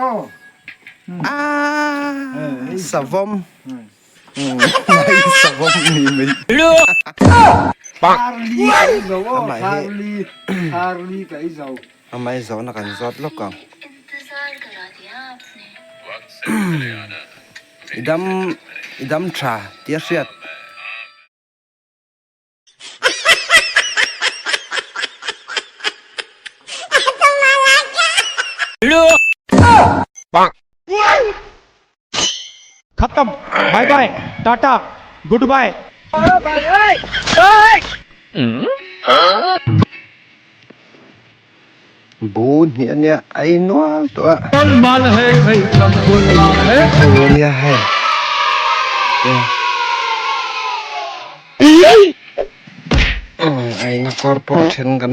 aw. Ah, savawm. Nai savawm ni mai. Harli ka ei zo aw, Harli, Harli ka ei zo. Amah hi zawhna kan zawt lawk ang. I dam, i dam tha tih a hriat. Khatam bye bye tata good bye. Bu hnih a nia a ei nual tawh a. Bu nia hei. A ina kawr pawh then kan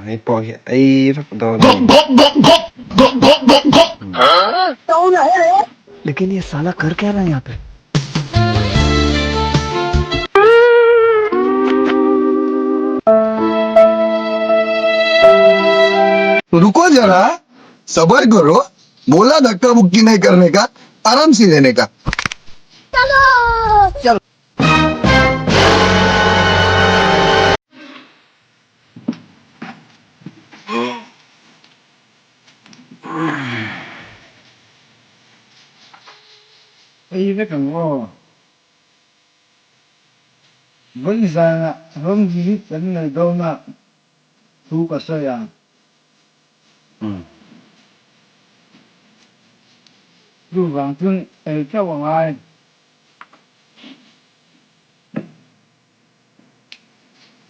Hei pawh hi ei vak dawn a ni. Lekin ye sala kar kya raha hai yahan pe? रुको जरा सबर करो बोला धक्का मुक्की नहीं करने का आराम से लेने का Ei vek ang aw. Vawi zanah ram visit kan nei dawn a, thu ka sawi ang. Chuvang chuan ei teuh a ngai.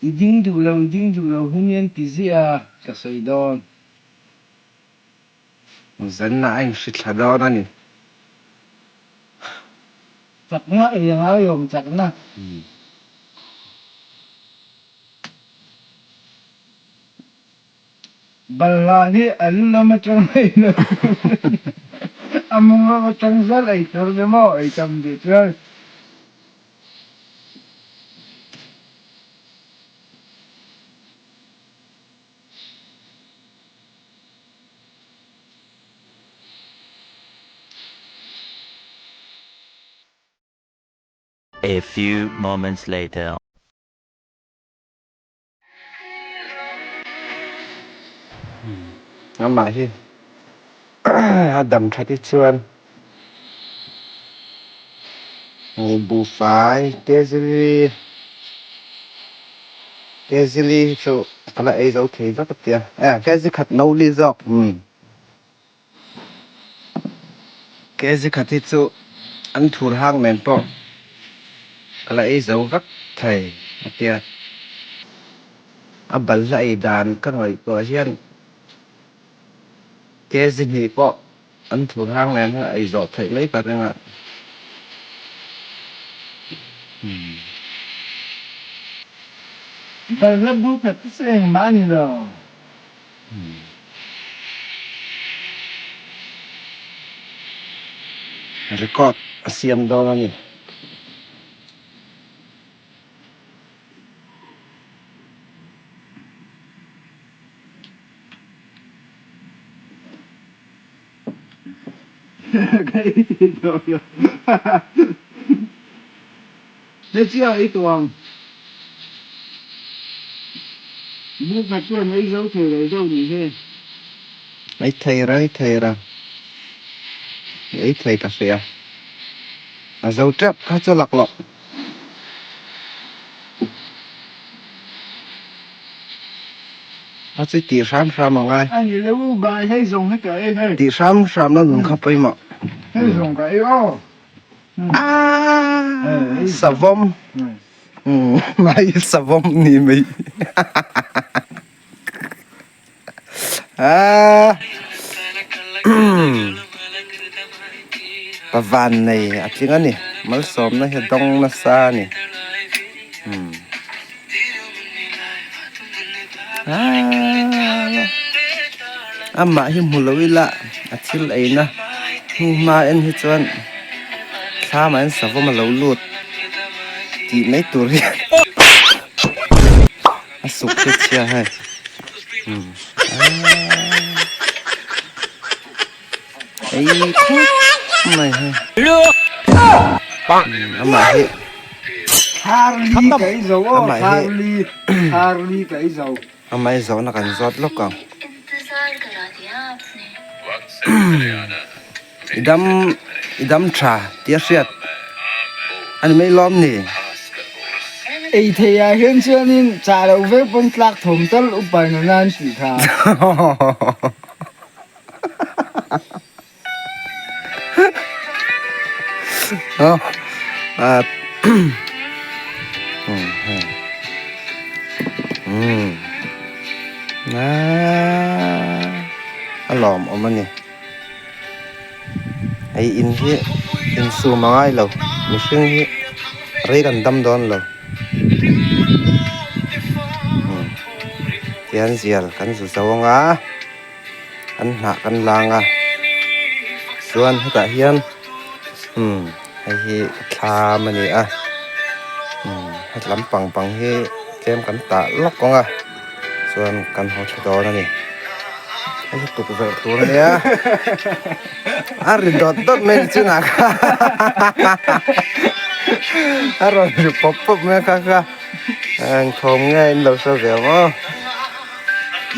I ding duh lo, i ding duh lo hi mian ti ziah a, ka sawi dawn. Zanna a inhri thla dawn a ni. Chakna ei a ngai awm chakna. Balhla hi a lu lam atang ei lo a mawng lam atang zar ei tur ni maw ei tam duh chuan. A few moments later. Amah hi a dam that hi chuan buhfai kezili kezili hi chu ka la ei zo thei vek a tia e kezi khat no li zawk umm kezi khat hi chu an thur hang nen pawh ka la ei zo vek thei a tia. A balhla ei dan ka ngaihtuah hian kg hnih pawh an thur hang nen hian ei zawh theih mai ka ring a. Balhla bu khat chu engmah a ni lo. Record a siam dawn a ni. Ka ei thei tawh lo. Hei chiah ei tawh ang. Bu khat chuan ei zo thei lo deuh nih hi. Ei thei ra, ei thei ra. Ei thei ka hria. A zo tep kha chu laklawh. A chu tih hram hram a ngai. A ni lo u bai hei zawng hi ka ei hei. Tih hram hram na nun kha pawimawh. Hei zawng ka ei aw. Aaa savawm. Mai savawm ni mai. Aaa Pavan nei a tling a ni malsawmna hi a dawng nasa a ni aaa amah hi hmu lo ila a thil eina hnuhma en hi chuan thlamah hian savawm a lo lut tih mai tur hian. A suk hi chhia hei. Ei khawp mai hei. Amah hi. Amah hi. Amah hi zawhna kan zawt lawk ang. I dam i dam tha tih a hriat a ni mai lawm ni. Ei thei ah hian chuanin chah loh vek pawn tlak thawm tal upa nuna an tih kha. A lawm awm a ni. Hei in hi insum a ngai lo mihring hi rei kan dam dawn lo tihian zial kan zu zo ang a an hnah kan lang a chuan hetah hian umm hei hi thlam a ni a umm hetlam pang pang hi tlem kan tah lawk ang a. Chuan kan haw thla dawn a ni. Hei hi tukverh tur a nia. A ri dawt dawt mai ni chungah kha. A rawn ri pawp pawp mai a kha kha. Eng thawm nge in lo hre ve ang aw.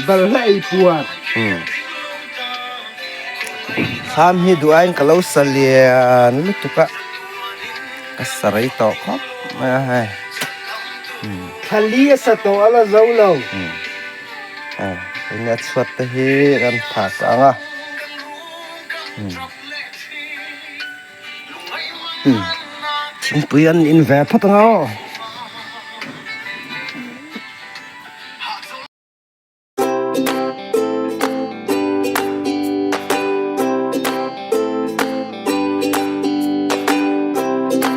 Balhla ei puar. Thlam hi duh aiin ka lo sa lian lutuk a. Ka sa rei tawh khawp mai a hei. Thali a sa tawh a la zo lo. Hei a chhuat te hi kan phah ta ang a. Thingpui an in ve phawt ang aw.